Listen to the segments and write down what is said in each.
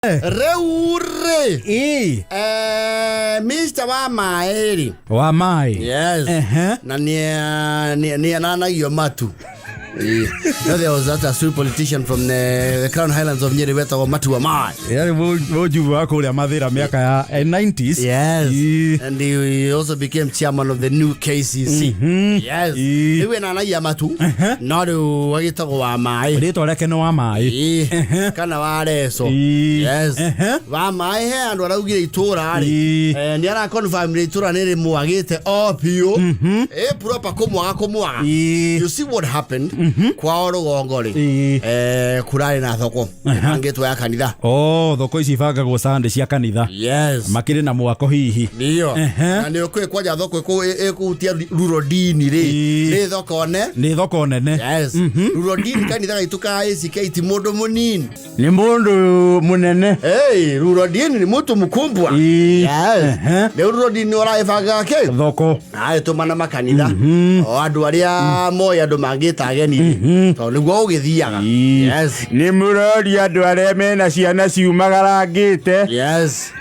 Rĩu rĩ, Ĩ. Mr wa maĩ rĩ. Wa maĩ. Yes. Na nĩ ananagio matu. Ĩ. No, there was that astute politician from the Crown Highlands of Nyeri wetagwo Matu wa Maĩ. Yarĩ mũjumbe wa kũrĩa Mathĩra mĩaka ya 90s. Yes. Ĩ. And he also became chairman of the new KCC. Yes. Ĩ. Rĩu enanagia matu. No rĩu agĩtagwo wa maĩ. Rĩtwa rĩake nĩ wa maĩ. Ĩ. Kana wa reco. Ĩ. Yes. Wa maĩ he andũ araugire itũra rĩ. Ĩ. Nĩ ara confirm itũra nĩ rĩmwagĩte o biũ. Ĩ proper kũmwaga kũmwaga. Ĩ. You see what happened? Kwao rũgongo rĩ. Ĩ. Kũrarĩ na thoko. Ĩbangĩtwo ya kanitha. Oh, thoko ici ibangagwo Sunday cia kanitha. Yes. Makĩrĩ na mwako hihi. Ndio. Ehe. Na nĩ ũkũĩ kwanja thoko ĩkũhutia rurodini rĩ. Ĩ. Nĩ thoko ne. Nĩ thoko nene. Yes. Rurodini kanitha gaitũ ka ACK ti mũndũ mũnini. Nĩ mũndũ mũnene. Hey, rurodini ni mtu mkubwa. Ĩ. Yes. Rĩu rurodini ũraĩbangaga kĩ? Thoko. Agĩtũmana makanitha o andũ arĩa moĩ andũ mangĩta ageni rĩ, tondũ nĩguo ũgĩthiaga. Ĩ. Yes. Nĩ mũroria andũ arĩa mena ciana ciumagarangĩte. Yes.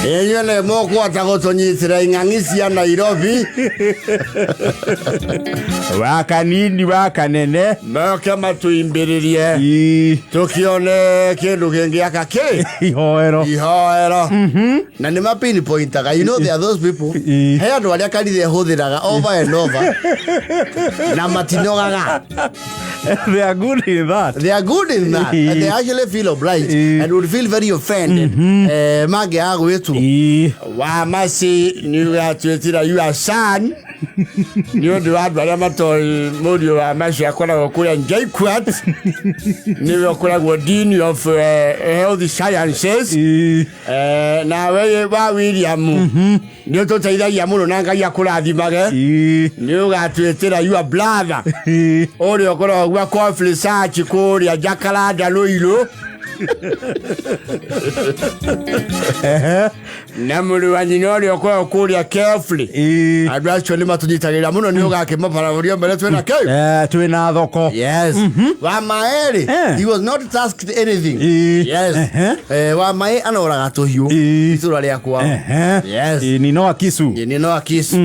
Inyuĩ nĩ mũkũhota gũtũnyitĩra ing'ang'i cia Nairobi. Wa kanini wa kanene. Moke matuimbĩrĩrie. Ĩ. Tũkĩone kĩndũ kĩngĩaka kĩ Ihoero. Ihoero. Na nĩ ma pinpointaga, you know there are those people. Ĩ. He andũ arĩa kanitha ĩhũthĩraga over and over na matinogaga. They are good in that. They are good in that. And they actually feel obliged Ĩ. and would feel very offended. Mangĩaga gwĩtwo. Ĩ. Wa maci nĩ ũgatuĩtĩra your son nĩ ũndũ wa andũ arĩa matoĩ mũriũ wa maci akoragwo kũrĩa JKUAT, nĩwe ũkoragwo dean of health sciences. Ĩ. Nawe wa William nĩ ũtũteithagia mũno na Ngai akũrathimage. Ĩ. Nĩ ũgatuĩtĩra your brother Ĩ. ũrĩa ũkoragwo gwa Coffee Research kũrĩa Jacaranda Ruiru. Na mũrũ wa nyina ũrĩa ũkoragwo kũrĩa Kefli. Ĩ. Andũ acio nĩ matũnyitagĩrĩra mũno, nĩ ũgakĩmabarabũria mbere twĩna kĩ. Twĩna thoko. Yes. Wa maĩ rĩ, he was not tasked anything. Ĩ. Yes. Wa maĩ anoraga tũhiũ Ĩ. itũra rĩa kwao. Yes. Ĩ, ni no akisu. Ĩ, nĩ no akisu.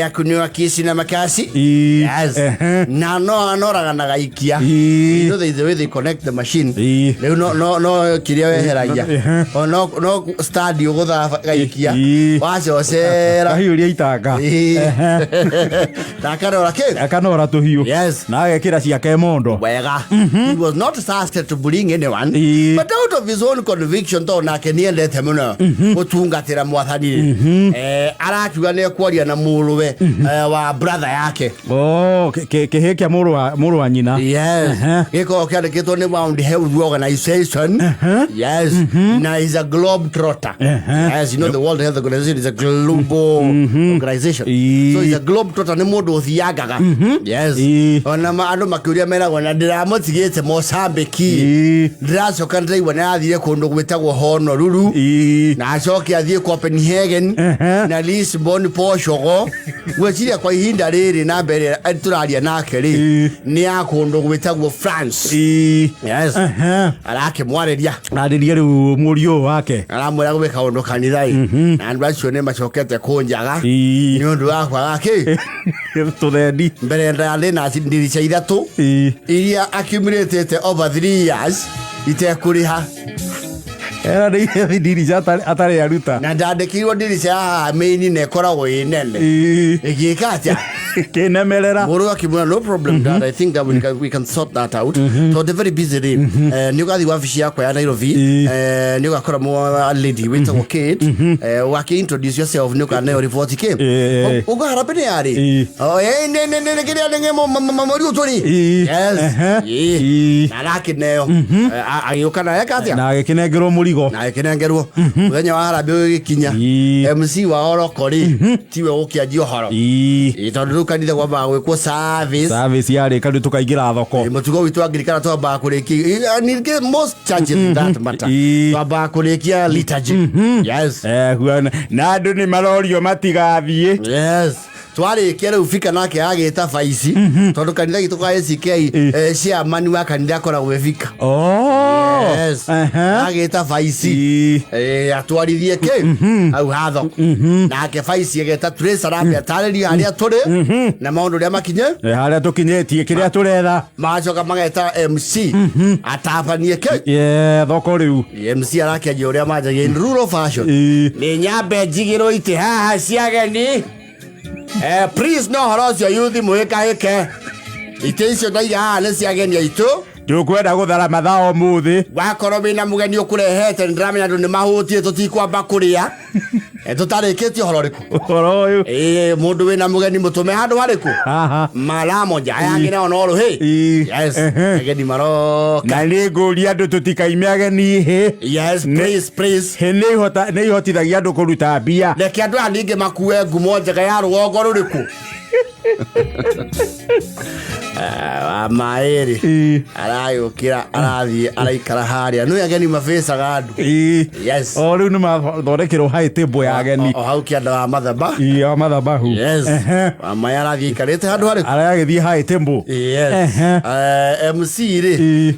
Aku nĩ akisi na makasi. Ĩ. Yes. Na no anoraga na gaikia. Ĩ. You know there is a way they connect the machine. Ĩ. Rĩu no kĩrĩa weheragia. O no stand ũgũtha gaikia. Ĩ. Wacocera. Kahiũria itanga. Ĩ. Na akarora kĩ? Akanora tũhiũ. Yes. Na agekĩra ciake mondo. Wega. He was not tasked to bring anyone, Ĩ. but out of his own conviction, tondũ nake nĩendete mũno gũtungatĩra mwathani rĩ, arakiuga nĩ ekwaria na mũrũwe wa brother yake. Oh, kĩhĩ kĩa mũrũ wa nyina. Yes. Gĩkoragwo kĩandĩkĩtwo nĩ World Health Organization. Yes. Na is a globe trotter. Yes, you know the World Health Organization is a global organization. Ĩ. So he's a globe trotter, nĩ mũndũ ũthiangaga. Yes. Ĩ. Ona andũ makĩũria meragwo na ndĩramũtigĩte Mozambique. Ĩ. Ndĩracoka ndĩraigua nĩ arathire kũndũ gwĩtagwo Honolulu. Ĩ. Na acoke athiĩ Copenhagen na Lisbon, Portugal. Gwĩciria kwa ihinda rĩrĩ na mbere tũraria nake rĩ, Ĩ. nĩ ya kũndũ gwĩtagwo France. Ĩ. Yes. Arakĩmwarĩria. Arĩria rĩu mũriũ ũyũ wake. Aramwĩra gwĩ kaũndũ kanitha ĩ, na andũ acio nĩ macokete kũnjaga Ĩ. nĩ ũndũ wa kwaga kĩ. Tũthendi. Mbere ndarĩ na ndirica ithatũ Ĩ. iria accumulated over 3 years itekũrĩha. Era nĩ ndirica atarĩ aruta. Na ndandĩkĩirwo ndirica ya haha main na ĩkoragwo ĩ nene. Ĩ. Ĩgĩka atĩa? Kĩnemerera. Mũrũ akĩmwĩra, "No problem, Dad, I think that we can sort that out," tondũ ndĩ very busy rĩ. Nĩ ũgathiĩ wabici yakwa ya Nairobi. Ĩ. Nĩ ũgakora lady wĩtagwo Kate. Waki introduce yourself, nĩ ũkaneo report kĩ. Ĩ. Ũguo harambĩ nĩ yarĩ. Ĩ. Oh, nĩ kĩrĩa nĩ mũriũ tũrĩ. Ĩ. Yes. Ĩ. Ĩ. Na arakĩneo. Agĩũka na eka atĩa? Na agĩkĩnengerwo mũrigo. Na agĩkĩnengerwo. Mũthenya wa harambĩ ũgĩkinya, Ĩ. MC wa oroko rĩ, tiwe gũkĩanjia ũhoro. Ĩ. Ĩ, tondũ rĩu kanitha kwambaga gwĩkwo service. Service yarĩka rĩu tũkaingĩra thoko. Ĩ, mũtugo witũ Anglikana twambaga kũrĩkia, and in case most churches in that matter, Ĩ. twambaga kũrĩkia liturgy. Yes. Na andũ nĩ marorio matigathiĩ. Yes. Twarĩkia rĩu bika nake agĩta baici tondũ kanitha gitũ ka ACK, chairman wa kanitha akoragwo e bika. Oh. Yes. Aha. Agĩta baici. Atwarithie kä hau ha thoko, nake baici ageta tracer arambe atarĩrie harĩa tũrĩ na maũndũ ũrĩa makinye. Harĩa tũkinyĩtie kĩrĩa tũretha. Magacoka mageta MC atabanie kä. Yeah, thoko rĩu. MC arakĩanjia ũrĩa manjagia in rural fashion. Nĩ nyambe njigĩrwo itĩ haha cia ageni. Please, no horo ũcio yuthi mũhĩkahĩke, itĩ icio ndaiga haha nĩ cia ageni aitũ. Ndũkwenda gũthara mathaa ũmũthĩ. Wakorwo wĩna mũgeni ũkũrehete, nĩndĩramenya andũ nĩ mahũtie, tũtikwamba kũrĩa tũtarĩkĩtie ũhoro ũrĩkũ. Ũhoro ũyũ. Ĩĩ, mũndũ wĩna mũgeni mũtũme handũ harĩkũ? Haha. Mara moja aya angĩ nao no rũhĩ. Yes. Ageni maroka. Na nĩ ngũria andũ tũtikaime ageni hĩ. Yes, please, please. Hĩ nĩ ihotithagia andũ kũruta mbia. Reke andũ aya ningĩ makue ngumo njega ya rũgongo rũrĩkũ. Wa maĩrĩ aragĩũkĩra, arathiĩ araikara harĩa nĩ ageni mabĩcaga andũ. Yes. O rĩu nĩ mathondekerwo high table ya ageni. O hau kĩanda wa mathaba. Wa mathabahu. Yes. Wa maĩ arathiĩ aikarĩte handũ harĩkũ? Aragĩthiĩ high table. Yes. MC rĩ,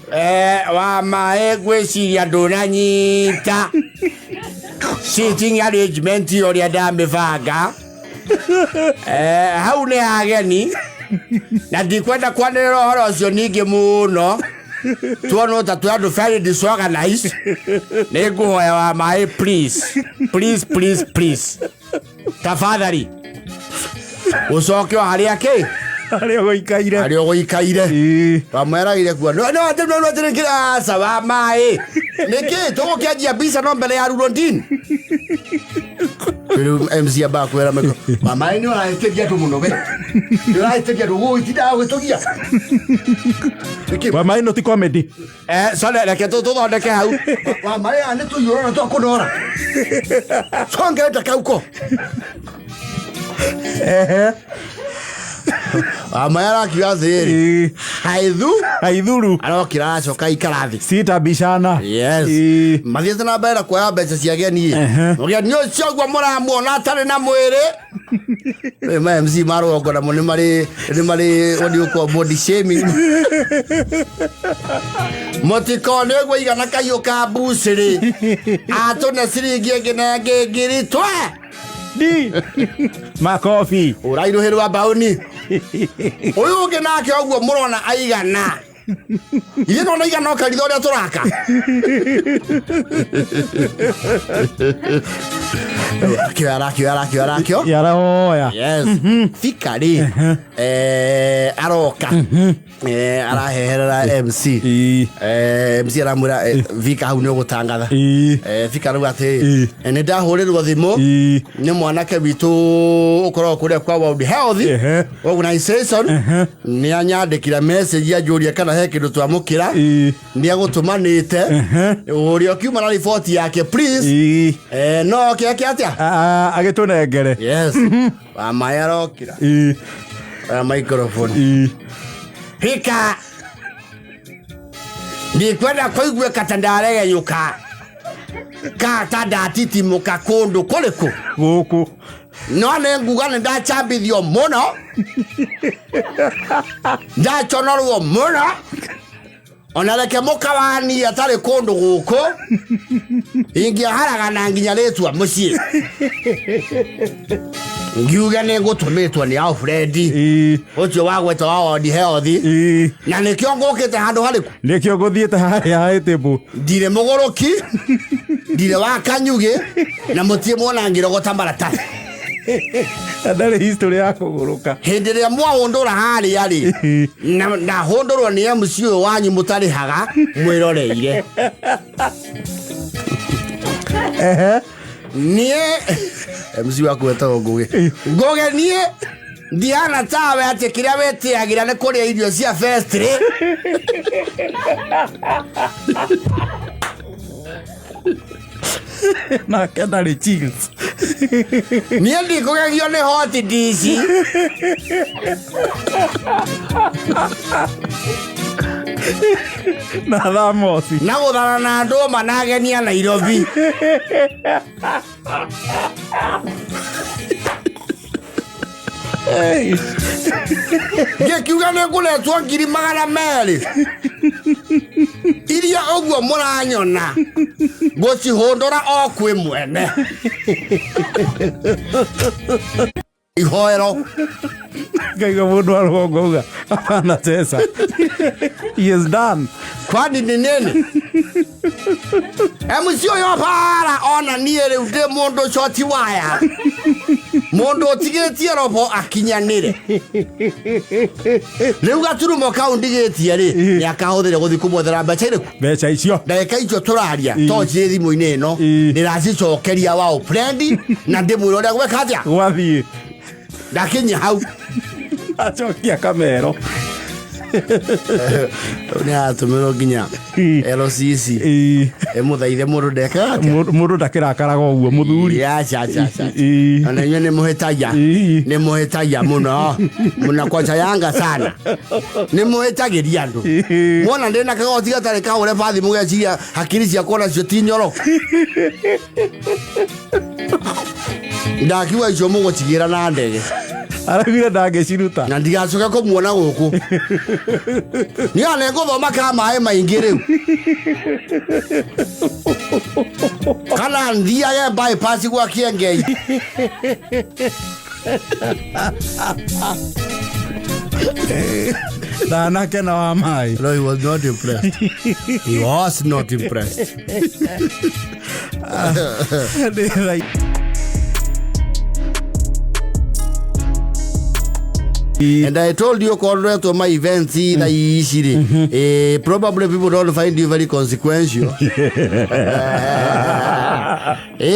wa maĩ ngwĩciria ndũnanyita seating arrangement ũrĩa ndamĩbanga. Hau nĩ ageni na ndikwenda kwanĩrĩra ũhoro ũcio ningĩ mũno, tuonwo ta twĩ andũ very disorganized. Nĩ ngũhoya wa maĩ, please, please, please, please, tafadhali ũcoke o harĩa kĩ. Harĩa ũgũikaire. Harĩa ũgũikaire. Wamweragire kuo no no no no no aca wa maĩ nĩkĩ tũgũkĩanjia mbica no mbere ya Rurondini. Rĩu MC ambaga kwĩra meko wa maĩ nĩ ũrahĩtĩria andũ mũno, we nĩ ũrahĩtĩria andũ gũgĩtindaga gwĩtũgia nĩkĩ? Wa maĩ no ti comedy. Sorry, reke tũthondeke hau wa maĩ aya nĩ tũiyũrwo na twakũnora congete kauko. Wa maĩ arakiuga atĩrĩrĩ, haithu. Haithuru. Arokĩra aracoka ikara thĩ. Sita bishana. Yes. Mathiĩte na mbere na kuoya mbeca cia ageni. Mũgeni ũcio ũguo mũramuona atarĩ na mwĩrĩ. Rĩu ma MC marũgongo namo nĩ marĩ what do you call body shaming. Mũtikone ũguo igana kahiũ ka mbucĩrĩ atũne ciringi ĩngĩ na ĩngĩ ngiri twe. Di makobi. Ũrairũhĩrwa mbaũni ũyũ ũngĩ nake ũguo mũrona aigana ithuĩ nona igana ũkaritha ũrĩa tũraka. Arakĩoya, arakĩoya, arakĩoya, arakĩo. Yaraoya. Yes, fika rĩ, aroka, araheherera MC. MC aramwĩra, vika hau nĩ ũgũtangatha. Vika rau atĩ nĩ ndahũrĩrwo thimũ nĩ mwanake witũ ũkoragwo kũrĩa kwa World Health Organization, nĩ anyandĩkĩra message anjũria kana he kĩndũ twamũkĩra. Nĩ agũtũmanĩte ũrĩa ũkiuma na riboti yake, please. No kĩake atĩa? Agĩtũnengere. Yes, wamaĩ arokĩra oya microphone. Hika ndikwenda kũiguĩka ta ndaregenyũka ka ta ndatitimũka kũndũ kũrĩkũ. Gũkũ. No nĩ nguga nĩ ndachambithio mũno, ndaconorwo mũno, ona reke mũkawani atarĩ kũndũ gũkũ ingĩaharagana nginya rĩtwa mũciĩ ngiuge nĩ ngũtũmĩtwo nĩ Alfred ũcio wagweta wa World Health, na nĩkĩo ngũkĩte handũ harĩkũ. Nĩkĩo ngũthiĩte harĩa high table. Ndirĩ mũgũrũki, ndirĩ wa kanyugĩ, na mũtirĩ muona ngĩrogota maratathi. Na ndarĩ history ya kũgũrũka. Hĩndĩ ĩrĩa mwahũndũra harĩa rĩ, na ndahũndũrwo nĩ MC ũyũ wanyu mũtarĩhaga mwĩroreire. Niĩ MC waku wetagwo Ngũgĩ. Ngũgĩ, niĩ ndihana tawe atĩ kĩrĩa wĩtĩagĩra nĩ kũrĩa irio cia festry. Nake ndarĩ chills. Niĩ ndikũgegio nĩ hot dish. Na thamosi. Na gũthara na ndũma na ageni a Nairobi. Ngĩkiuga nĩ ngũretwo 200,000 iria ũguo mũranyona ngũcihũndũra o kwĩ mwene ihoero. Ngaigua mũndũ wa rũgongo auga hapana tesa, he is done. Kwani nĩ nini MC ũyũ bara ona niĩ rĩu ndĩ mũndũ coti waya, mũndũ ũtigĩtie robo akinyanĩre. Rĩu gaturumo kau ndigĩtie rĩ, nĩ akahũthĩre gũthiĩ kũmwethera mbeca irĩkũ? Mbeca icio. Ndagĩka icio tũraria, Ii. to cirĩ thimũ-inĩ ĩno, Ii. ndĩracicokeria wao prendi na ndĩmwĩra ũrĩa gweka atĩa. Gwathiĩ. Ndakinyia hau. Acokia kamero. Nĩ aratũmĩrwo nginya LCC. Ii. Ĩmũthaithe mũndũ ndekaga atĩa? Mũndũ ndakĩrakaraga ũguo mũthuri. Ya, cha, cha, cha. Ii. Ona inyuĩ nĩ mũhĩtagia. Ii. Nĩ mũhĩtagia mũno, mũnakochayanga sana, nĩ mũhĩtagĩria andũ. Ii. Mwona ndĩ na kagoti gatarĩ kahũre bathi, mũgeciria hakiri ciakwa nacio ti nyoroku. Ndakiuga icio mũgũcigĩra na ndege. Araugire ndangĩciruta. Na ndigacoke kũmuona gũkũ. Niĩ ona ngũthoma ka maĩ maingĩ rĩu, kana thiage bypass gwa Kĩengei. Ndanakena wa maĩ. No, he was not impressed. He was not impressed. Nĩ thaa And I told you koretwo my events tha ici rĩ, probably people don't find you very consequential.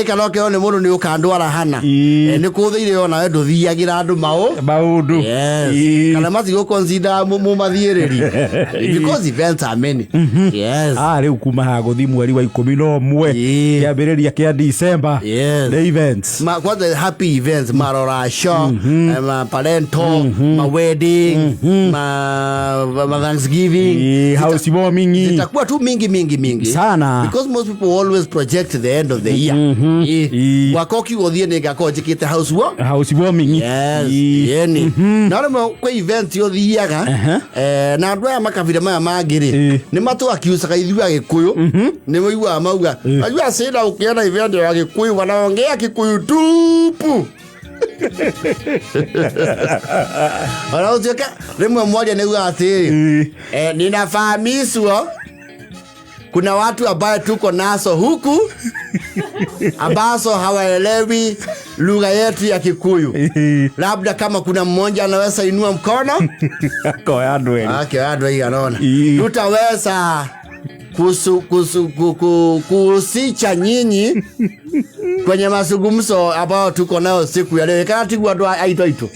Kana ũkĩrwo nĩ mũndũ nĩ ũkandwara hana. Ii. Nĩ kũthĩire onawe ndũthiagĩra andũ maũ. Maũndũ. Yes. Ii. Kana matigũ consider mũmathiĩrĩri because events are many. Yes. Ah, rĩu kuma haha gũthi mweri wa 11, Ii. kĩambĩrĩria kĩa December, Yes. nĩ events. Ma, kwanza happy events, marorasho, ma parento, ma wedding, ma thanksgiving. Ii, housewarming. Zitakuwa tu mingi mingi mingi Sana. because most people always project the end of the year. Ii. Gwakwa kiugo thiĩ nĩ ngakorwo njĩkĩte house war. Housewarming. Yes, Ii. yeni na rĩmwe kwĩ event ũthiaga, na andũ aya makabira maya mangĩ rĩ, Ii. nĩ matũakiucaga ithuĩ Agĩkũyũ. Nĩ ũiguaga mauga, "Najua sina, ukienda event ya Gĩkũyũ wanaongea Kikuyu tupu." Ona ũtuĩke rĩmwe mwaria nĩ ugaga atĩrĩrĩ, Ii. Ninafahamishwa kuna watu ambaye tuko naso huku ambazo hawaelewi lugha yetu ya Kikuyu. Ii. Labda kama kuna mmoja anaweza inua mkono." Akoya andũ erĩ. Ake andũ aigana ũna. Ii. Tutaweza kuhusicha nyinyi kwenye mazungumzo ambayo tuko nayo siku ya leo. Kana tiguo andũ aitũ aitũ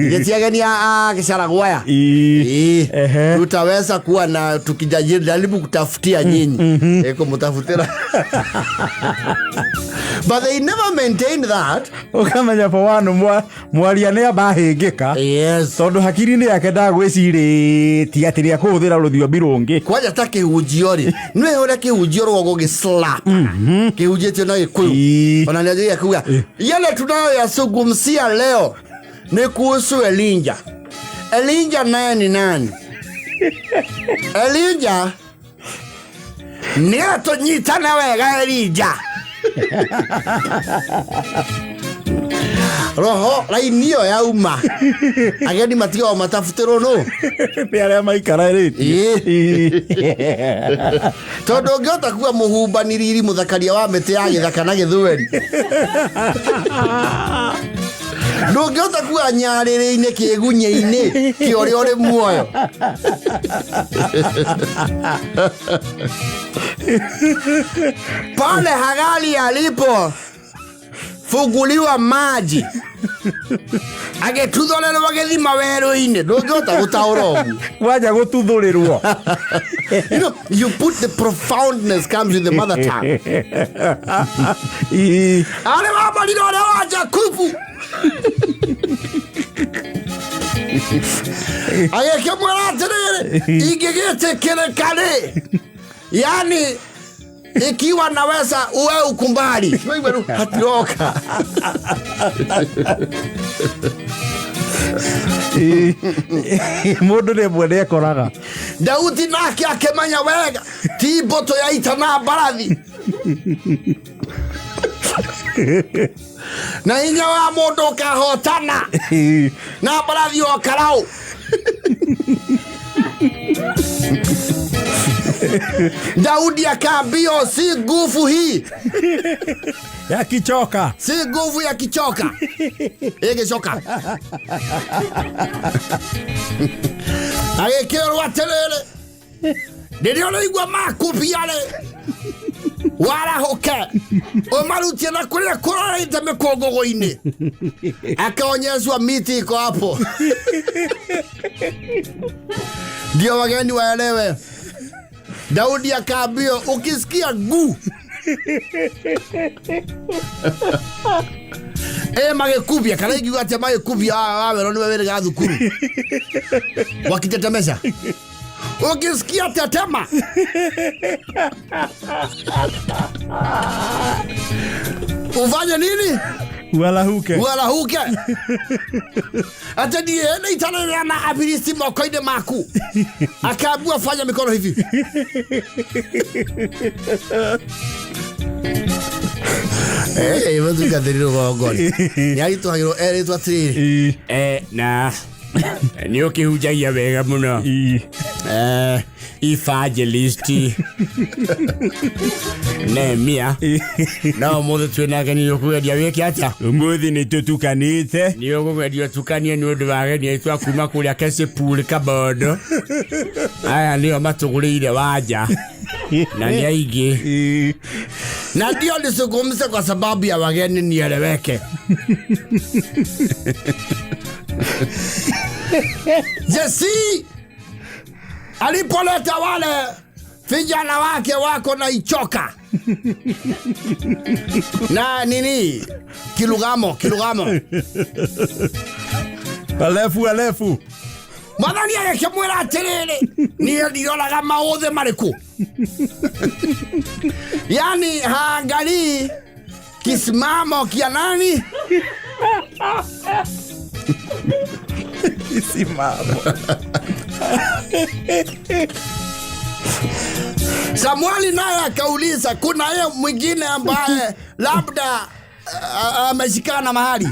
gĩtiageni a gĩcaragwo aya? Ii. Ii. Ehe. Tutaweza kuwa na tukijaribu kutafutia nyinyi, kumutafutira, but they never maintained that. Ũkamenya for one mwaria nĩ amba ahĩngĩka, tondũ hakiri-inĩ yake ndagwĩcirĩtie atĩ nĩ akũhũthĩra rũthiomi rũngĩ. Kwanja ta kĩhunjio rĩ, nĩ ũrĩa kĩhunjio rũgongo gĩslap kĩhunjĩtio na Gĩkũyũ. Ii. Ona nĩanjagia kuga yale tunayoyazungumzia leo ni kuhusu Elinja. Elinja naye ni nani? Elinja nĩ atũnyitana wega. Elinja roho raini ĩyo yauma, ageni matigagwo matafutĩrwo nũ? Nĩ arĩa maikararĩtie. Ii. Tondũ ũngĩhota kuga mũhumbaniriri mũthakaria wa mĩtĩ ya gĩthaka na gĩthweri, ndũngĩhota kuga nyarĩrĩ-inĩ kĩgunyĩ-inĩ kĩa ũrĩa ũrĩ muoyo. Pale Hagari alipo funguliwa maji agĩtuthũrĩrwo gĩthima werũ-inĩ, ndũngĩhota gũtaũra ũguo. Wanja gũtuthũrĩrwo. You know, you put the profoundness comes with the mother tongue. Ii. Arĩ wa marira ũrĩa wa Jakubu agĩkĩmwĩra atĩrĩrĩ, ingĩgĩtĩkĩrĩka rĩ, yani ikiwa naweza uwe ukumbali. Waigua rĩu hatiroka. Mũndũ rĩmwe nĩekoraga. Daudi nake akĩmenya wega ti mbũtũ ya ita na mbarathi na hinya wa mũndũ ũkahotana na mbarathi o karau. Daudi akaambiwa si nguvu hii, yakichoka, si nguvu ya kichoka ĩgĩcoka agĩkĩrwo atĩrĩrĩ, rĩrĩa ũraigua makubia-rĩ, warahũke ũmarutie na kũrĩa kũrorete mĩkũngũgũ-inĩ. Akaonyeshwa miti iko hapo ndio wageni waelewe. Daudi akaambiwa ukisikia gu magĩkubia kana ingiuga atĩa magĩkubia wawerwo nĩwe wĩrĩga thukuru wakitetemesha, ukisikia tetema ufanye nini? Walahuke. Walahuke. Ate niĩ nĩ itarĩrĩa na Afilisti moko-inĩ maku. Akaambiwa fanya mikono hivi. Mũtungatĩri rũgongo nĩ aritũhagĩrwo erĩtwo atĩrĩrĩ, na nĩ ũkĩhunjagia wega mũno, evangelist Nehemia, no ũmũthĩ twĩna ageni, nĩ ũkũgeria wĩke atĩa? Ũmũthĩ nĩ tũtukanĩte. Nĩ ũkũgeria ũtukanie nĩ ũndũ wa ageni aitũ a kuma kũrĩa Kasipul Kabondo. Aya nĩo matũgũrĩire wanja na nĩ aingĩ, na ndio nizungumze kwa sababu ya wageni nieleweke. Jesse alipoleta wale vijana wake wako na ichoka na nini kilugamo alefu Mwathani agĩkĩmwĩra atĩrĩrĩ, niĩ ndiroraga maũthĩ marĩkũ, yani haangalii kisimamo kia nani. Kisimamo. Samueli naye akauliza, kuna yeye mwingine ambaye labda ameshikana mahali?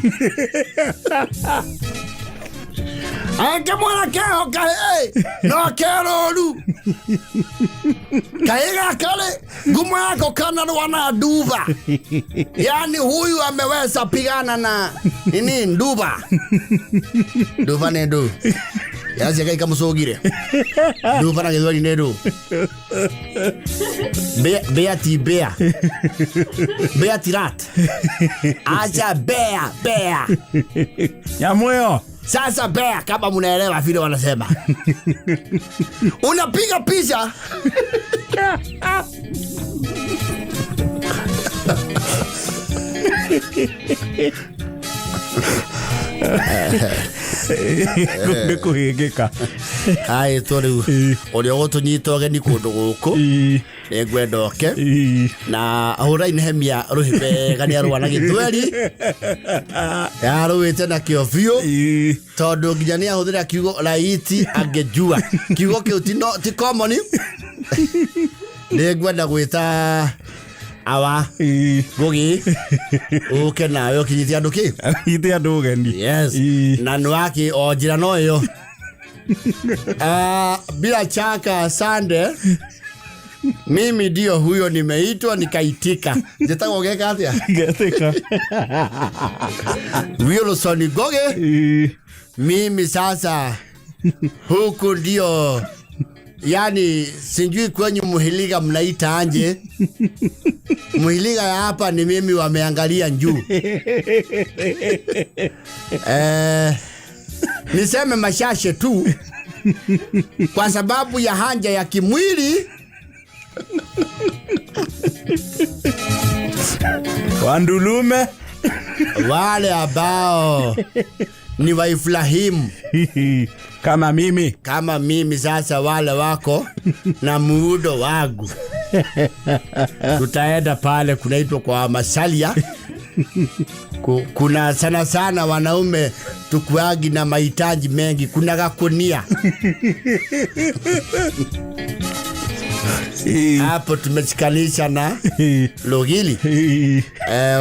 Akĩmwĩra keho kahĩ no kerũru kahĩ gakarĩ ngumo yako kanarũa na nduva. Yani huyu ameweza pigana na nini nduva. Nduva nĩ ndũ yacia kai kamũcũngire. Nduva na gĩthweri nĩ ndũ. Bea ti bea. Bea ti rat. Acha bea bea. Nyamũ ĩyo. Sasa bea, kama mnaelewa vile wanasema. Unapiga picha. Nĩ kũhĩngĩka. Aĩ to rĩu ũrĩa ũgũtũnyita ũgeni kũndũ gũkũ nĩ ngwenda oke na hũrai Nehemia rũhĩ wega, nĩ arũa na gĩthweri, arũĩte nakĩo biũ, tondũ nginya nĩ ahũthĩra kiugo laiti angĩjua kiugo kĩu ti common. Nĩ ngwenda gwĩta awa Ngugi ũke nawe ũkĩnyite andũ kĩ? Nyite andũ ũgeni. Yes. Na nĩ waki o njĩra no ĩyo. Bila chaka Sunday mimi ndio huyo nimeitwa nikaitika. Njĩtagwo geka atĩa? Getĩka. Wilson Ngugi. Mimi sasa huku ndio, yani sijui kwenyu Muhiliga mnaita anje. Muhiliga ya hapa ni mimi wameangalia juu. Niseme mashashe tu kwa sababu ya hanja ya kimwili. Wandulume wale ambao ni Waifrahimu kama mimi. Kama mimi sasa, wale wako na muundo wangu. Tutaenda pale kunaitwa kwa Masalia. Kuna sana sana wanaume tukuagi na mahitaji mengi, kuna gakunia hapo tumeshikanisha na Logili,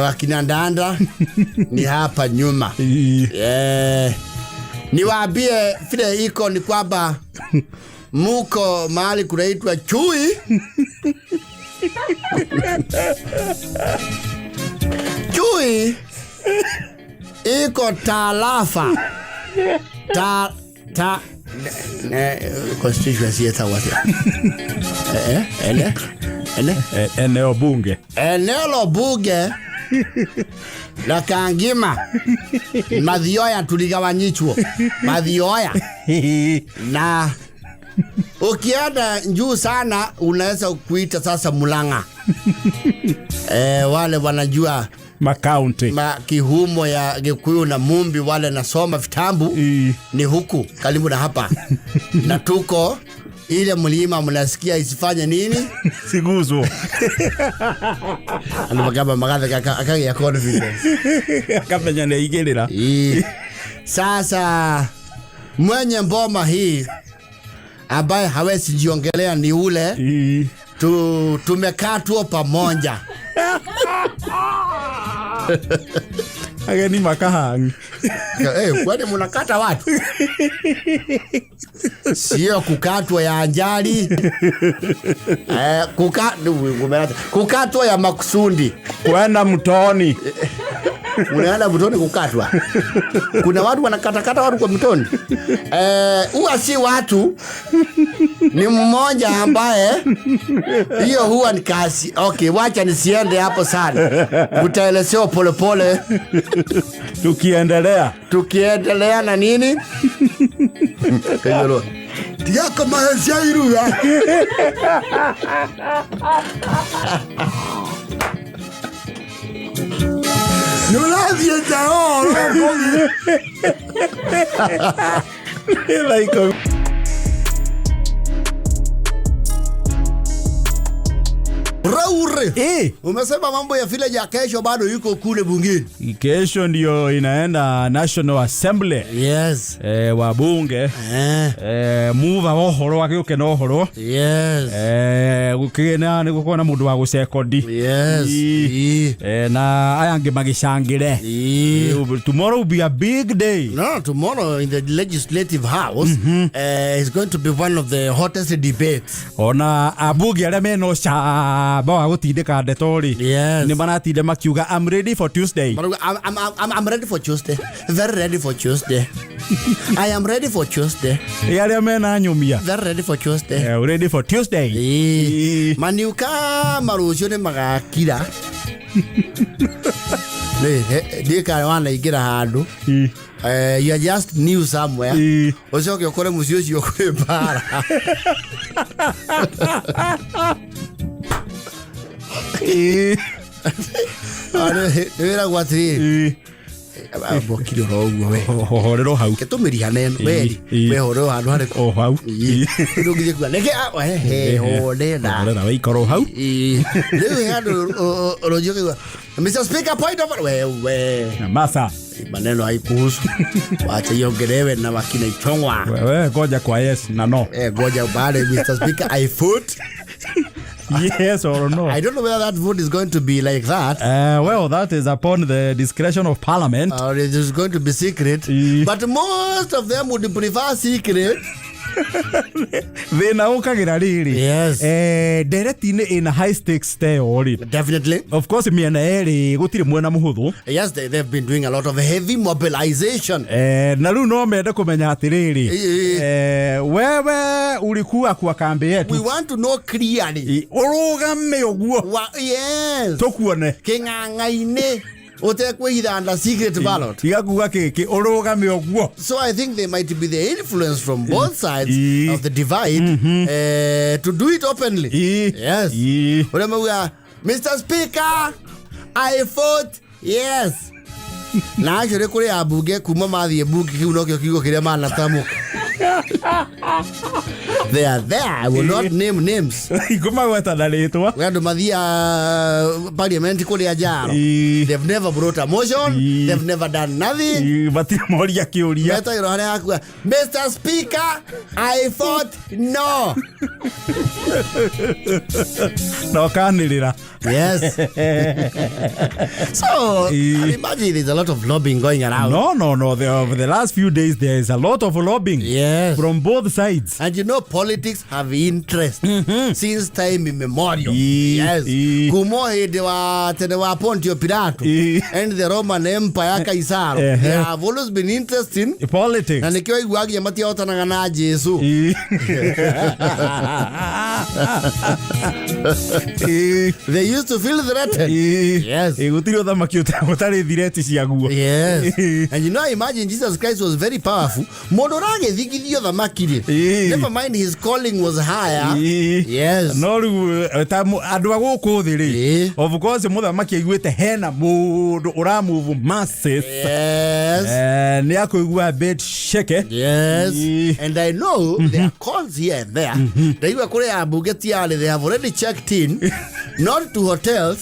wakina Ndanda ni hapa nyuma. Niwaambie vile iko ni kwamba muko mahali kunaitwa Chui. Chui iko tarafa ta ta ne, constituency ĩtagwo atĩa? Ene ene Eneo bunge. Eneo la bunge la Kangima, Mathioya, tuligawanyishwa Mathioya, na ukienda juu sana unaweza kuita sasa Mulang'a. Wale wanajua makaunti ma kihumo ya Gikuyu na Mumbi, wale nasoma vitambu ni huku karibu na hapa, na tuko ile mlima mnasikia isifanye nini. Siguzwo. Andu makamba magatheka, akagĩa confidence. Akamenya nĩ aigĩrĩra. Ii. Sasa mwenye mboma hii ambaye hawezi jiongelea ni ule tumekaa tuo pamoja. Ageni makahang'i. Kwani mnakata watu? Sio kukatwa ya ajali. Kukatwa ya makusudi. Kwenda mtoni. Unaenda mtoni kukatwa. Kuna watu wanakatakata watu kwa mtoni. Huwa si watu, ni mmoja ambaye hiyo huwa ni kasi. Okay, wacha nisiende hapo sana. Utaelezewa pole pole. Tukiendelea. Tukiendelea na nini? Kayolo. Tiako mahesia iruga. Nũrathiĩ nja oro. Like Raure. Eh. Umesema mambo ya vile ya kesho bado yuko kule bungeni. Kesho ndio inaenda National Assembly. Yes. Wabunge. Muva wa ũhoro agĩũke na ũhoro. Gũkĩgĩa nĩ gũkorwo na mũndũ wa gũcekondi. Yes. Na aya angĩ magĩcangĩre. Tomorrow will be a big day. No, tomorrow in the legislative house is going to be one of the hottest debates. Ona ambunge arĩa mena ũcamba wa gũtindĩka ndeto rĩ, nĩ maratinda makiuga, "I'm ready for Tuesday." But I'm ready for Tuesday. Very ready for Tuesday. I am ready for Tuesday. Ĩ arĩa mena nyũmia. Very ready for Tuesday. Ready for Tuesday. Ĩĩ. Maniuka marucio nĩ magakira. Ndiĩ kana wanaingĩra handũ. You are just new somewhere. Ũcoke ũkore mũciĩ ũcio kwĩ mbara. Nĩ wĩragwo atĩrĩrĩ. Mbokire oro ũguo we. Horerwo hau. Ketũmĩrihane ĩno weri. Wehorerwo handũ harĩkũ? O hau. Ndũngĩthiĩ kuga nĩkĩ horera. Horera wĩikoro hau. Rĩu he handũ rũnjiũ kĩigua, "Mr. Speaker, point of order." Wewe. Masa. Maneno haikuhusu. Wacha iongelewe na wakina Ichong'wa. Wewe ngoja kwa yes na no. Ngoja baada, "Mr. Speaker, I vote." Yes or no. I don't know whether that vote is going to be like that. Well, that is upon the discretion of Parliament. Or it is going to be secret. But most of them would prefer secret. Thĩna ũkagĩra rĩrĩ. Ndereti-inĩ ĩna high stakes ta ĩyo rĩ. Definitely. Of course mĩena ĩrĩ gũtirĩ mwena mũhũthũ. Yes, they've been doing a lot of heavy mobilization. Na rĩu no mende kũmenya atĩrĩrĩ. Wewe ulikuwa kwa kambi yetu. We want to know clearly. Ũrũgame ũguo. Yes. Tũkuone. Kĩng'ang'a-inĩ ũtekwĩhitha under secret ballot. Tiga kuga kĩkĩ, ũrũgame ũguo. So I think there might be the influence from both sides of the divide to do it openly. Yes. Ũrĩa mauga, "Mr. Speaker, I vote yes." Na actually kũrĩ ambunge kuma mathiĩ mbunge kĩu nokĩo kiugo kĩrĩa manatamũka. They are there. I will not name names. Ngũmagweta na rĩtwa. Kwĩ andũ mathiaga parliament kũrĩa njaro. Ii. They've never brought a motion. Ii. They've never done nothing. Ii, matirĩ moria kĩũria. Metagĩrwo harĩa hakuga, Mr. Speaker, I thought no. Na ũkanĩrĩra. Yes. So, Ii. I imagine there's a lot of lobbying going around. No. Over the last few days there is a lot of lobbying. Yes. From both sides. And you know, politics have interest since time immemorial. Ii, Yes. ii. Kuma hĩndĩ wa tene wa Pontio Pilato Ii. and the Roman Empire Kaisaro. Ehe. They have always been interested. Politics. Na nĩkĩo iguagia matiahotanaga na Jesu. Ii. Ii. They used to feel threatened. Ii. Yes. Ii, gũtirĩ ũthamaki ũtarĩ thireti ciaguo. Yes. Ii. And you know, imagine Jesus Christ was very powerful. Mũndũ ũragĩthingithio thamaki rĩ. Ii. Never mind his calling was higher. Ii. Yes. No rĩu ta andũ a gũkũ thĩ rĩ, Ii. of course mũthamaki aiguĩte hena mũndũ ũramove masses. Yes. Nĩ akũigua a bit shaky. Yes. Ii. And I know there are calls here and there. Ndaigua kũrĩ ambunge tiarĩ, they have already checked in, not to hotels,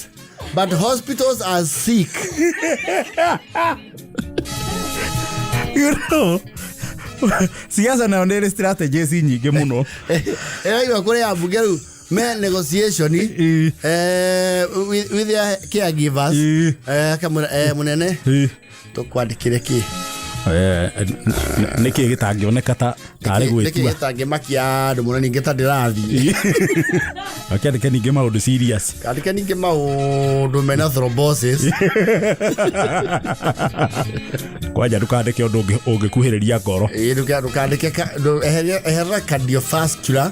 but hospitals are sick. You know, siasa nayo nĩ ĩrĩ strategies nyingĩ mũno. Ndaigua kũrĩ ambunge rĩu me negotiation Ii. with their caregivers. Ii. Akamwĩra, mũnene, Ii. tũkwandĩkĩre kĩ? Nĩ kĩ gĩtangĩoneka ta tarĩ Nĩkĩ gwĩtua. gĩtangĩmakia andũ mũno ningĩ ta ndĩrathiĩ? Akĩandĩke ningĩ maũndũ serious. Kandĩke ningĩ maũndũ mena thrombosis. Kwanja ndũkandĩke ũndũ ũngĩkuhĩrĩria ngoro. Ĩĩ, ndũkandĩke eherera cardiovascular,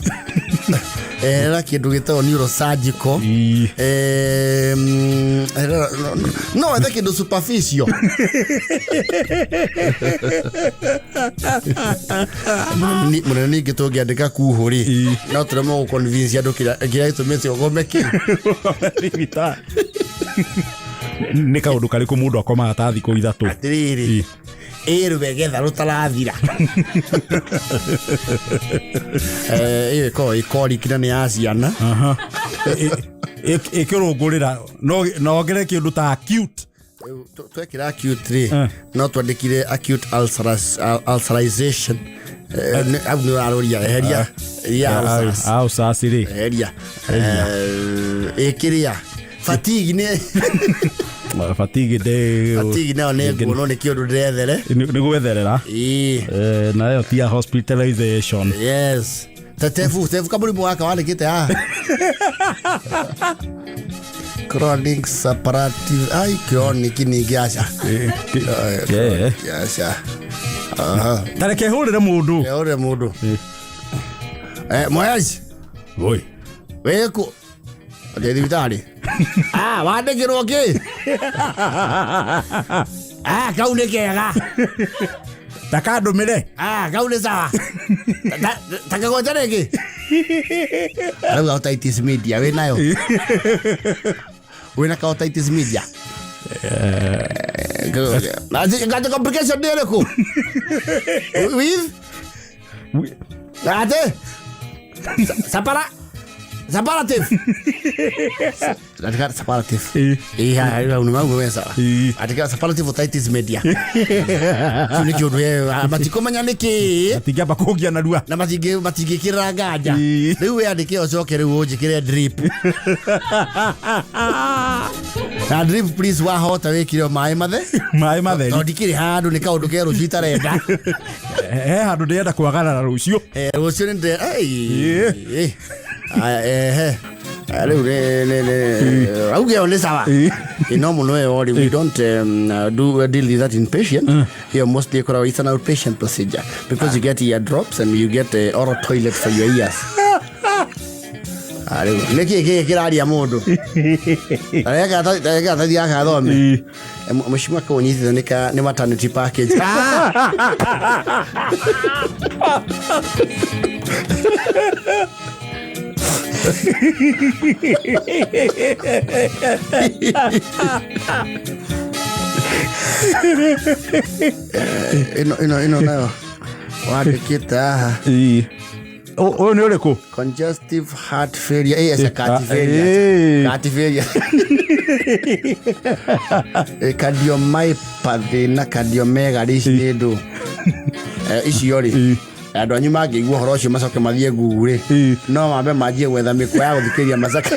eherera kĩndũ gĩtagwo neurosurgical. Ii. Eherera, no wethe kĩndũ superficial. Mũnene ningĩ tũngĩandĩka kuhũ rĩ, Ii. no tũremwo gũconvince andũ kĩrĩa gĩtũmĩte ũgome kĩ. Thibitarĩ. Nĩ kaũndũ karĩkũ mũndũ akomaga ta thikũ 3? Atĩrĩrĩ, Ii. ĩ rũgegetha rũtarathira. Ĩyo ĩkoragwo ĩkoriki na nĩ ya ciana. Aha. Ĩkĩrũngũrĩra no ongerere kĩndũ ta acute. Rĩu twekĩra acute rĩ, Eh. no twandĩkire acute ulcerization. Hau nĩ ũraroria, eheria eheria ulcers. Ulcers rĩ. Eheria. Ĩkĩrĩa fatigue nĩ Fatigue ndĩ fatigue nayo nĩ nguonwo nĩ kĩũndũ ndĩrethere. Nĩ gwetherera. Ĩĩ. Nayo ti ya hospitalization. Yes. Ta tebu kamũrimũ gaka wandĩkĩte haha. Chronic suppurative, ai chronic ningĩ aca. Yeah. Aca. Aha. Ta reke hũrĩre mũndũ. Ore mũndũ. Moyaci, Oi. wĩkũ? Ndĩ thibitarĩ. Ah, wandĩkĩrwo kĩ? Ah, kau nĩ kega. Ta kandũmĩre. Ah, kau nĩ sawa. Ta kagwete rĩngĩ. Arauga otitis media wĩ nayo. Wĩna ka otitis media? Ati complication nĩ ĩrĩkũ? With? Ati? Sapara? Separative. Andĩka separative. Ĩĩ. Ĩĩ, hau nĩ mau we sawa. Ĩĩ. Andĩka separative otitis media. Kĩu nĩ kĩũndũ matikũmenya nĩ kĩĩ Matingĩamba kũngia narua. na matingĩkĩrĩra nganja. Ĩĩ. Rĩu we andĩke ũcoke rĩu ũnjĩkĩre drip. Na drip please wahota wĩkĩre maĩ mathe. Maĩ matheri. Tondũ ndikĩrĩ handũ nĩ kaũndũ ke rũciũ itarenda. He handũ ndĩrenda kwagarara rũciũ. Rũciũ nĩ ndĩre Ĩĩ. Ĩĩ. Aya, ehe. Rĩu nĩ auge ĩyo nĩ sawa. Ĩĩ. No mũno ĩyo rĩ, we don't do deal with that inpatient. Here mostly ĩkoragwo it's an outpatient procedure because you get ear drops and you get oral toilet for your ears. Rĩu nĩ kĩĩ kĩĩ kĩraria mũndũ? Tareke karatathi gaka athome. Ĩĩ. Mheshimiwa kau ũnyitĩte nĩ maternity package. Ĩno nayo Wandĩkĩte haha. Ĩĩ. Ũyũ nĩ ũrĩkũ? Congestive heart failure. Eh, yes, heart Ah, failure. eh. Heart failure. Eh, cardiomyopathy na cardiomegaly ici nĩ ndũ. Eh, icio rĩ Ĩĩ. andũ anyu mangĩigua ũhoro ũcio macoke mathiĩ Google rĩ Ĩĩ. no mambe manjie gwetha mĩkwa ya gũthikĩrĩria macake.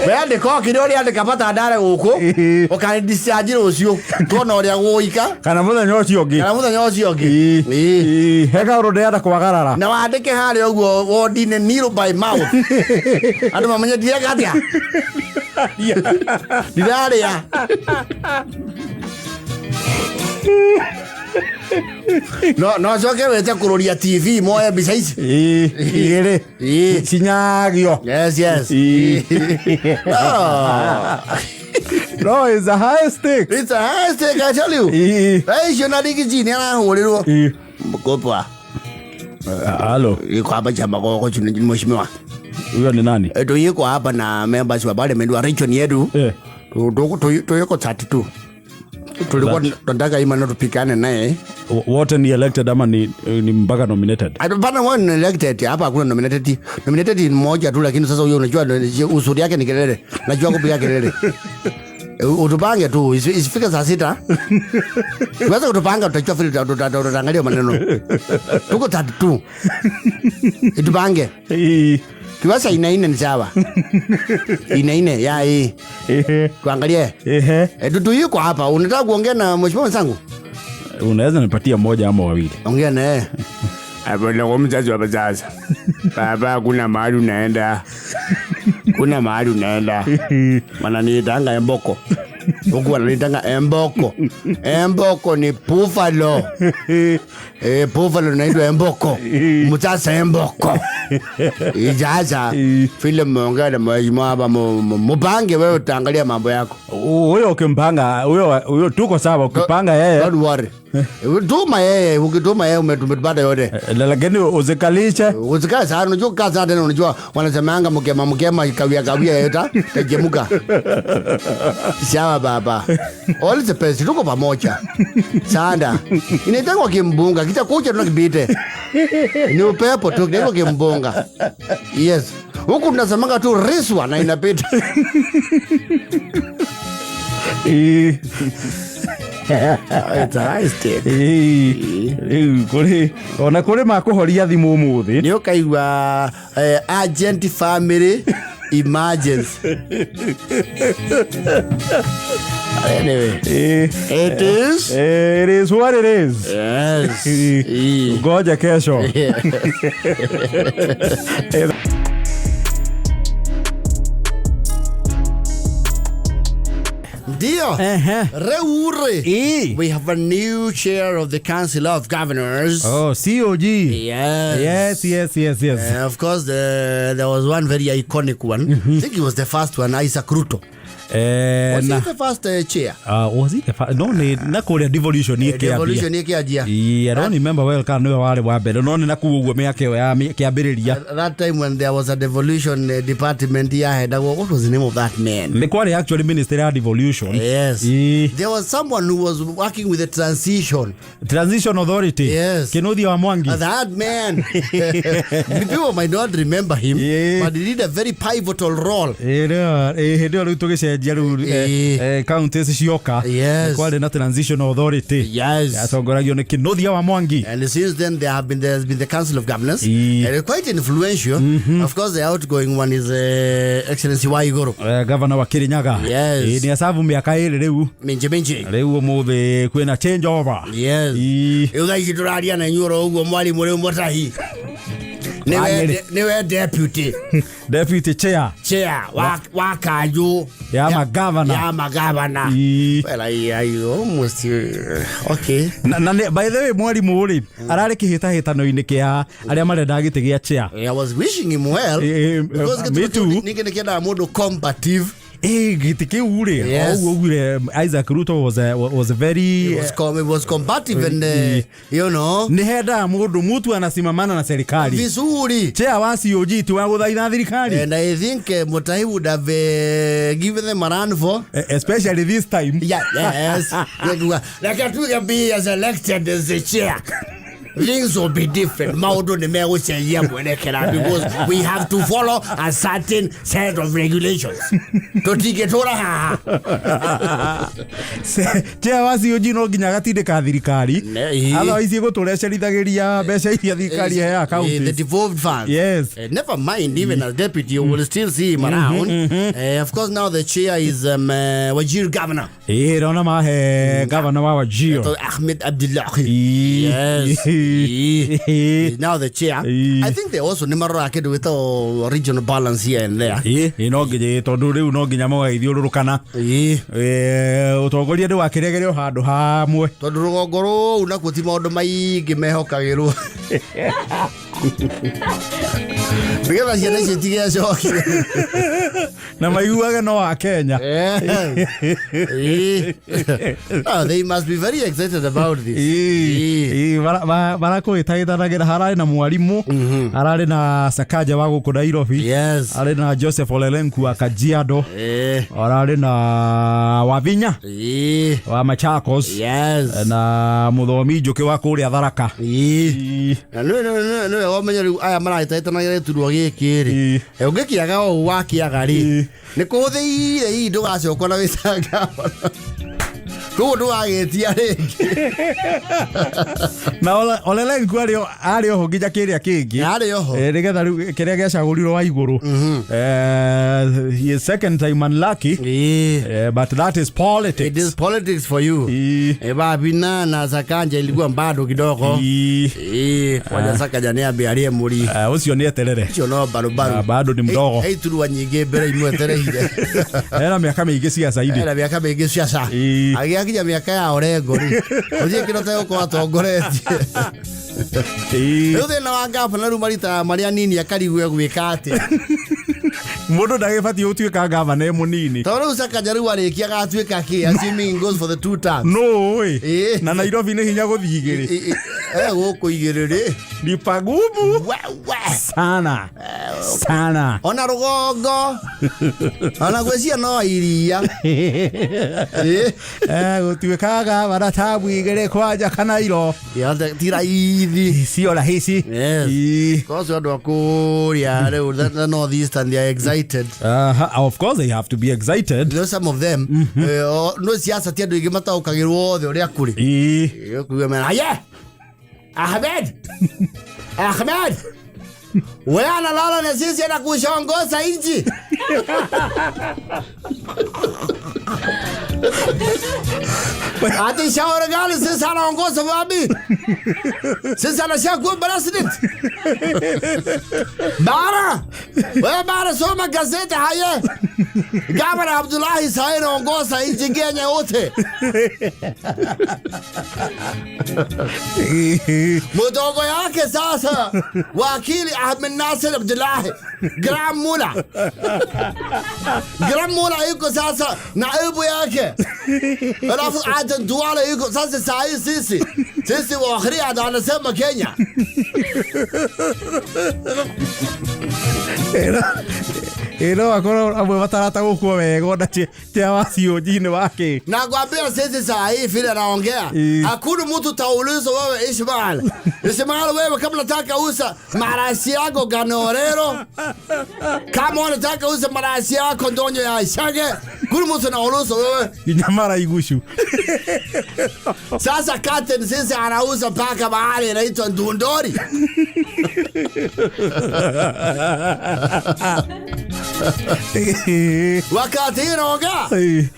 Wandĩka o kĩrĩa ũrĩandĩka batandare gũkũ Ĩĩ. ũkandicanji rũciũ tuona ũrĩa gũgũika Kana mũthenya ũcio ũngĩ. kana mũthenya ũcio ũngĩ. Ĩĩ. Ĩĩ. Ĩĩ. He kaũndũ ndĩrenda kwagarara. Na wandĩke harĩa ũguo wodi-inĩ kneel by mouth andũ mamenye ndireka atĩa ndirarĩa. No coke wĩte kũrũria TV moe mbica ici. Ĩĩ. Igĩrĩ. Ĩĩ. Cinyagio. Yes. Ĩĩ. Oh. No, it's a high stake. It's a high stake, I tell you. Ĩĩ. Thaa icio na Riggy nĩ arahũrĩrwo. Ĩĩ. Mkopwa. Halo. Yuko hapa chama kwa mheshimiwa. Huyo ni nani? Tuyuko hapa na members wa parliament wa region yetu. Eh. Tuyuko 32. Tulikuwa tunataka hii maneno tupikane naye. Wote ni elected ama ni mpaka nominated? Hapana, wao ni elected. Hapa hakuna nominated. Nominated ni mmoja tu, lakini sasa huyo unajua uzuri yake ni kelele. Najua kupiga kelele. Utupange tu isifike saa 6. Tuweze kutupanga, tutajua vile tutaangalia maneno. Tuko 32. Itupange. Ĩĩ. Kiwasa ina ine ni sawa. Ina ine ya hii. Ehe. Tuangalie. Ehe. Tutu yuko hapa. Unataka kuongea na mheshimiwa mwenzangu? Unaweza nipatia mmoja ama wawili? Ongea na yeye. Abona kwa mzazi wa bazaza. Baba, kuna mahali unaenda. Kuna mahali unaenda. Wananiitanga emboko. Huku wananiitanga emboko. Emboko ni buffalo. Buffalo inaitwa emboko. Msasa emboko. Ijaza vile mmeongea na mheshimiwa hapa, mupange wewe, utaangalia mambo yako. Huyo ukimpanga, huyo tuko sawa, ukipanga yeye. Don't worry. Tuma yeye, ukituma yeye umetupata yote. Lakini uzikalishe. Usikae sana, unajua kukaa sana tena, unajua wanasemanga mkema mkema kawia kawia eta tajemuka. Sawa baba. All the best, tuko pamoja. Sanda. Inaitangwa kimbunga, kitakuja tunakibite. Ni upepo tu, kinaitwa kimbunga. Yes. Huku tunasemanga tu riswa na inapita. Ĩĩ. It's a high stake. Ĩĩ. Rĩu kũrĩ ona kũrĩ makũhoria thimũ ũmũthĩ. Nĩ ũkaigua agent family emergency. Anyway, Ĩĩ. it is. It is what it is. Yes. Ĩĩ. Ngoja kesho. Ndio. Ehe. Reure. Ĩĩ. We have a new chair of the Council of Governors. Oh, COG. Yes. Yes. Of course, there was one very iconic one. I think it was the first one, Isaac Ruto. Was Na he the first chair? Was he the first? No, nĩ na kũrĩa devolution ĩkĩambia. Devolution ĩkĩanjia. I don't remember well kana nĩwe warĩ wa mbere, no nĩ na kũu ũguo mĩaka ĩyo ya kĩambĩrĩria. At that time when there was a devolution department yaheadagwo, what was the name of that man? Nĩ kwarĩ actually ministry ya devolution. Yes. Ĩĩ. There was someone who was working with the transition. Transition Authority. Yes. Kinuthia wa Mwangi. That man. People might not remember him, Yeah. but he did a very pivotal role. Ĩĩ, hĩndĩ ĩyo rĩu tũgĩcenjia rĩu counties cioka. Yes. Kwarĩ na Transition Authority. Yes. Yatongoragio nĩ Kinuthia wa Mwangi. And since then, there's been the Council of Governors, and quite influential. Of course, the outgoing one is Excellency Waiguru. Gavana wa Kirinyaga. Yes. Ĩĩ, nĩ acabu mĩaka ĩrĩ rĩu. Minji minji. Rĩu ũmũthĩ kwĩna change over. Yes. Ĩĩ. Rĩu thaa ici tũraria na inyuĩ oro ũguo mwarimũ rĩu mũtahi. Wanyeri. Nĩwe deputy Deputy chair chair wa kanjũ Ya magavana. ya magavana. Ĩĩ. Well, I almost okay. Na by the way mwarimũ rĩ ararĩ kĩhĩtahĩtano-inĩ kĩa arĩa marenda gĩtĩ gĩa chair. I was wishing him well Eh, because me too. ningĩ nĩkĩendaga mũndũ combative. Gĩtĩ kĩu rĩ, Yes. ũguo ugire Isaac Ruto was a very It was combative and nĩ hendaga mũndũ mutu anasimamana na serikali. Vizuri. Chair wa COG ti wa gũthaitha thirikari. And I think Mutahi would have given them a run for Especially this time. Yeah, yes. Like atuge be as elected as the chair, things will be different. Maũndũ nĩ megũcenjia mwerekera because we have to follow a certain set of regulations. Tũtingĩtũra haha. Chair wa COG no nginya agatindĩka thirikari. Otherwise ĩgũtũra ĩcerithagĩria mbeca iria thirikari ĩheaga The counties. devolved funds. Yes. Never mind, even as deputy, you will still see him around. Of course, now the chair is Wajir governor. Ĩ, ndona mahe gavana wa Wajir. So Ahmed Abdullahi. Yes. He's now the chair. I think they also nĩ maroraga kĩndũ gĩtagwo regional balance here and there. Ĩ, no nginya, tondũ rĩu no nginya mũgagĩthiũrũrũkana. Ũtongoria ndũgakĩregere o handũ hamwe. Tondũ rũgongo rũu nakuo ti maũndũ maingĩ mehokagĩrwo nĩgetha ciana icio itigecokie. Na maiguage no wa Kenya. Oh, they must be very excited about this. Marakũhĩtahĩtanagĩra, hararĩ na mwarimũ, hararĩ na Sakaja wa gũkũ Nairobi, harĩ na Joseph Olelenku wa Kajiado, hararĩ na Wavinya wa Machakos, na mũthomi Njũkĩ wa kũrĩa Tharaka. Na nĩwe wamenya rĩu aya marahĩtahĩtanagĩra gĩturwa gĩkĩ rĩ, ũngĩkĩaga o ũũ wakĩaga rĩ, nĩ kũhũthĩire hihi ndũgacokwo na wĩcangabana koguo ndũgagĩtia rĩngĩ. Na Olelenku arĩ oho nginya kĩrĩa kĩngĩ. Arĩ oho. Nĩgetha rĩu kĩrĩa gĩacagũrirwo wa igũrũ. He is second time unlucky. But that is politics. It is politics for you. Babina na Sakanja ilikuwa bado kidogo. Kwanja Sakanja nĩ ambe arĩe mũri. Ũcio nĩ eterere. Ũcio no barubaru. Bado ni mdogo. Iturwa nyingĩ mbere imwetereire. Ena mĩaka mĩingĩ ciaca-inĩ. Ena mĩaka mĩingĩ ciaca. Agĩakinya mĩaka ya Orengo rĩ, ũthiĩ kĩrote gũkorwo atongoretie. Rĩu thĩna wa gavana rĩu marita marĩa nini akarigwo gwĩka atĩa. Mũndũ ndagĩbatiĩ gũtuĩka gavana e mũnini. Tondũ rĩu Sakaja rĩu arĩkia agatuĩka kĩ, assuming goes for the two terms. No ĩ. Na Nairobi nĩ hinya gũthiĩ igĩrĩ. Gũkũ igĩrĩ rĩ. Ni pagumu. Sana. Sana. Ona rũgongo. Ona gwĩcia no iria. Gũtuĩka gavana tabu igĩrĩ kwanja Kanairo. Ti raithi. Sio rahisi. Yes. Kocio andũ a kũrĩa rĩu the North Eastern, they are excited. Of course they have to be excited. You know, some of them, no siasa ti andũ aingĩ mataũkagĩrwo othe ũrĩa kũrĩ. Ũkũigua mena, "Aye! Ahmed! Ahmed! Wewe analala na sisi anakushongoza nchi." Ati shauri gani sisi anaongoza wapi? Sisi anashakuwa president. Bara! Wewe bara soma gazeti haya. Gavana Abdullahi sasa anaongoza nchi Kenya yote. Mdogo yake sasa wakili Ahmed Nasir Abdullahi Gram Mula. Gram Mula yuko sasa naibu yake. Alafu Aden Duale yuko sasa saa hii sisi. Sisi wa anasema Kenya. Ero akorwo amwe matarata gũkua wega ona tia wa COG nĩ wake. Nakwambia sisi saa hii vile naongea. Hakuna mtu tauliza wewe Ismail. Ismail wewe kama unataka uza marashi yako Ganorero. Kama unataka uza marashi yako ndonyo ya Ishage. Kuna mtu anauliza wewe. Nyamara igushu. Sasa Captain sisi anauza mpaka mahali inaitwa Ndundori. Wakati naongea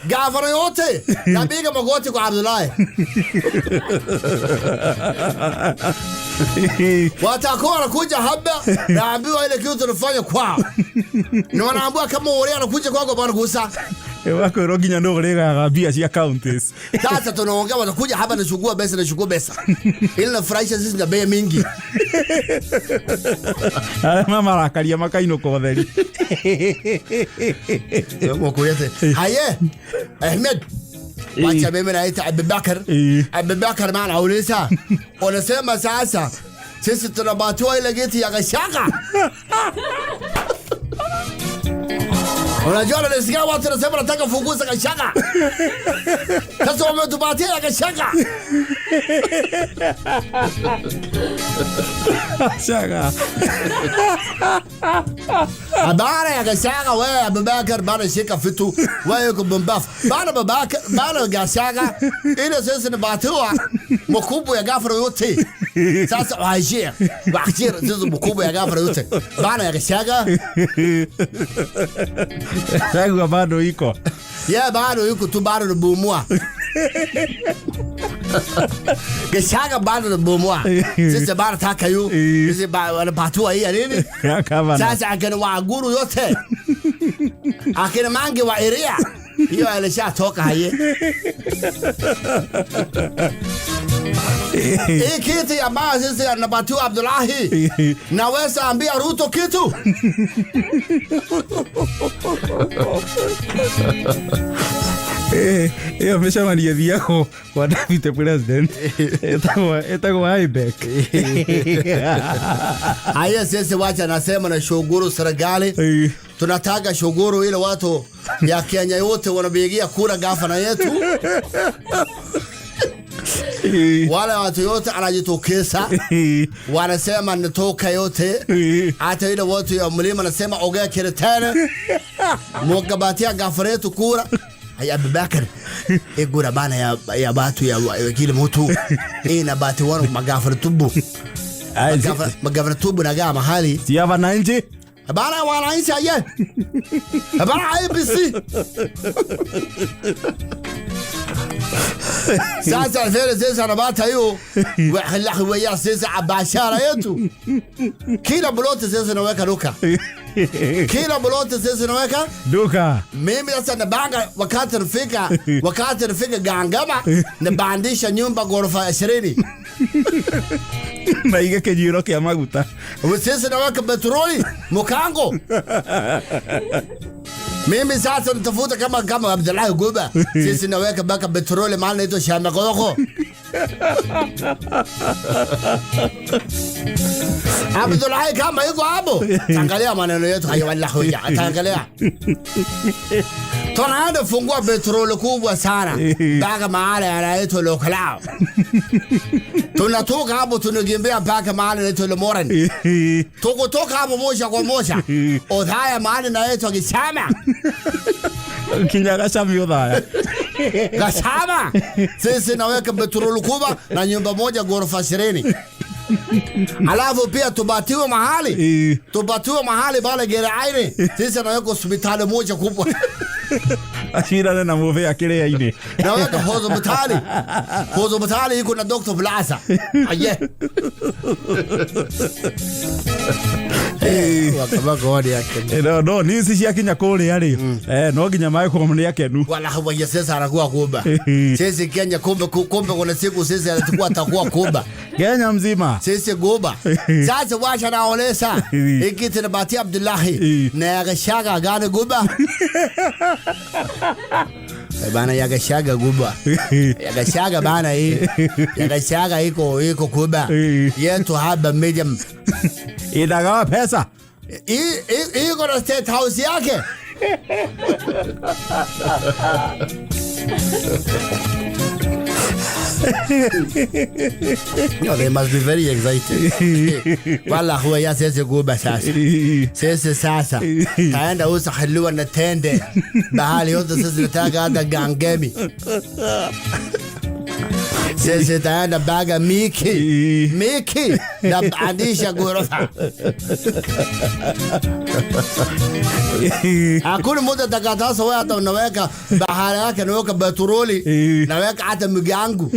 gavana yote napiga magoti kwa Abdullahi. Watakuwa wanakuja hapa naambiwa ile kitu tunafanya kwao. Na wanaambiwa kama wale anakuja kwako bwana kusa. Wakwĩrwo nginya nũ ũrĩgaga mbia cia counties. Sasa tunaongea wanakuja hapa nachukua pesa nachukua pesa. Ile nafurahisha sisi na bei mingi. Arĩa mamarakaria makainũka ũtheri. Mkuyete. Haye Ahmed, wacha mimi naita Abubakar. Abubakar maana uliza, unasema sasa sisi tunabatiwa ile geti ya Gashaka. Unajua nasikia watu wanasema nataka fukuza Gashaka. Sasa wametupatia ya Gashaka. Shaka. Habari ya Gashaka wewe Abubakar bana shika fitu wewe uko bumbafu. Bana Abubakar bana Gashaka ile sisi ni batiwa mkubwa ya gafra yote. Sasa wajir wajir sisi mkubwa ya gafra yote. Bana ya Gashaka Shaka bado iko. Ya bado yuko tu bado ni bumua. Gashaka bado ni bumua. Sisi bado taka yu. Sisi bado batua hii ya nini? Sasa akina Waguru yote. Akina Mangi wa Iria. Hiyo alishatoka haye. Hii kiti ambayo sisi anapatia Abdullahi. Naweza ambia Ruto kitu? Iyo mĩcemanio ĩthiagwo kwa deputy president ĩtagwo IBEC. Haya sisi wacha nasema na shukuru serikali. Tunataka shukuru ile watu ya Kenya yote wanapigia kura gavana yetu. Wale watu yote anajitokeza wanasema nitoka yote. Hata ile watu ya mlima nasema ongea kiretene. Mkabatia gavana yetu kura. Haya Abubakar, igura bana ya watu ya kile mtu. Ina bati wano magavana tubu. Magavana tubu na gama mahali. Si ya wananchi? Bana wananchi aye. Bana IBC. Sasa vile sasa anabata hiyo wa sasa biashara yetu. Kila blote sasa naweka duka. Kila blote sasa naweka duka. Mimi sasa nabanga wakati nafika Gangama nabandisha nyumba ghorofa 20. Maige kijiro kia maguta. Sasa naweka petroli mkango. Mimi sasa nitafuta kama Abdullahi Guba. Sisi naweka baka petroli maana inaitwa shamba koko. Abdullahi kama yuko hapo. Angalia maneno yetu hayo wallahi hoja. Angalia. Tunaenda fungua petroli kubwa sana. Baka mahali anaitwa Lokalao. Tunatoka hapo tunakimbia mpaka mahali anaitwa Lemoran. Tukotoka hapo moja kwa moja. Odhaya mahali anaitwa Kisama. Kinyaga shami Odhaya. Gasama. Sisi naweka petroli kubwa na nyumba moja ghorofa 20. Alafu pia tubatiwe mahali. Tubatiwe mahali pale Geraini. Sisi naweka hospitali moja kubwa. Ashirane na muve akile ya ine. Naweka hospitali. Hospitali iko na Dr. Plaza. Aye. No, ni sisi akinya kule yale. No nginya mai kwa mni akenu. Wala hawa ya sasa anakuwa Kuba. Sisi Kenya kumbe kuna siku sisi atakuwa atakuwa Kuba. Kenya mzima. Sisi Kuba. Sasa wacha naolesa. Ikiti na Bati Abdullahi na Yagashaga gane Kuba. Bana Yagashaga Kuba. Yagashaga bana hii. Yagashaga iko Kuba. Yetu haba medium. Inagawa pesa. Iko na state house yake. No, they must be very excited. Wala huwa ya sisi Kuba sasa. Sisi sasa. Taenda usa haliwa na tende. Bahali yote sisi nataka hata gangemi. Sisi taenda baga Miki. Miki. Na bandisha ghorofa. Hakuna mtu atakataza wewe hata unaweka bahari yake naweka petroli naweka hata mgangu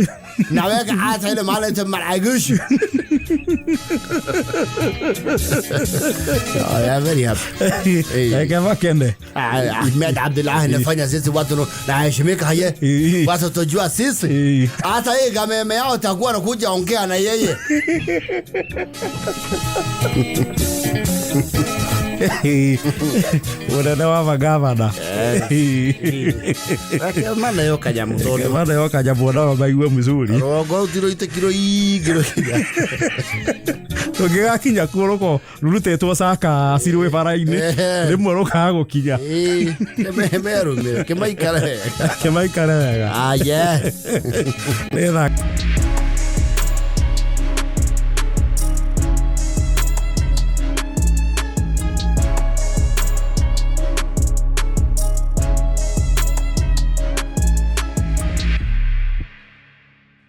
naweka hata ile mahali inaitwa Maragush. Yeah, very happy. Kama kende. Ahmed Abdullahi nafanya sisi watu naheshimika haye. Watu tujua sisi. Hata yeye kama yao atakuwa anakuja ongea na yeye. Mũnene wa magavana. Reke maneo kanyamũ tondũ Maneo kanyamũ nao maigue mzuri. Rũgongo rũu ti rũitĩki rũingĩ rũkinya. Tũngĩgakinya kuo rũko rũrutĩtwo caka cirwĩ bara-inĩ. Ehe. Rĩmwe rũkaga gũkinya. Ĩĩ, kĩmerũmĩre kĩmaikare wega. Kĩmaikare wega. Ah, yes. Nĩ tha